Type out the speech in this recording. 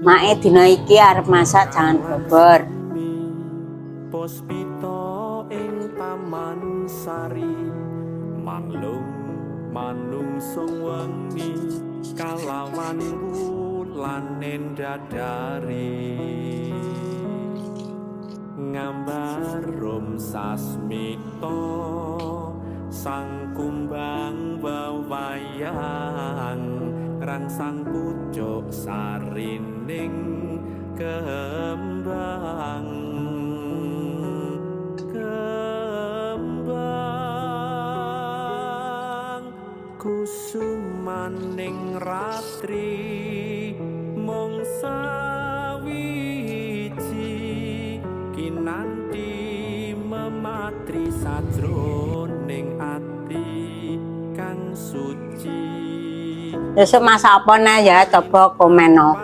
Mae dina iki arep masak jangan bobor. Puspita ing taman sari manglung manungsung wengi kalawan wulane ndadari ngambar rum sasmita sang kumbang wewayang rangsang pucuk sarining kembang kembang kusumaning ratri mung sawiji kinanti mematri sajroning ati kang suci. Besok masak apa nah ya, coba komen no.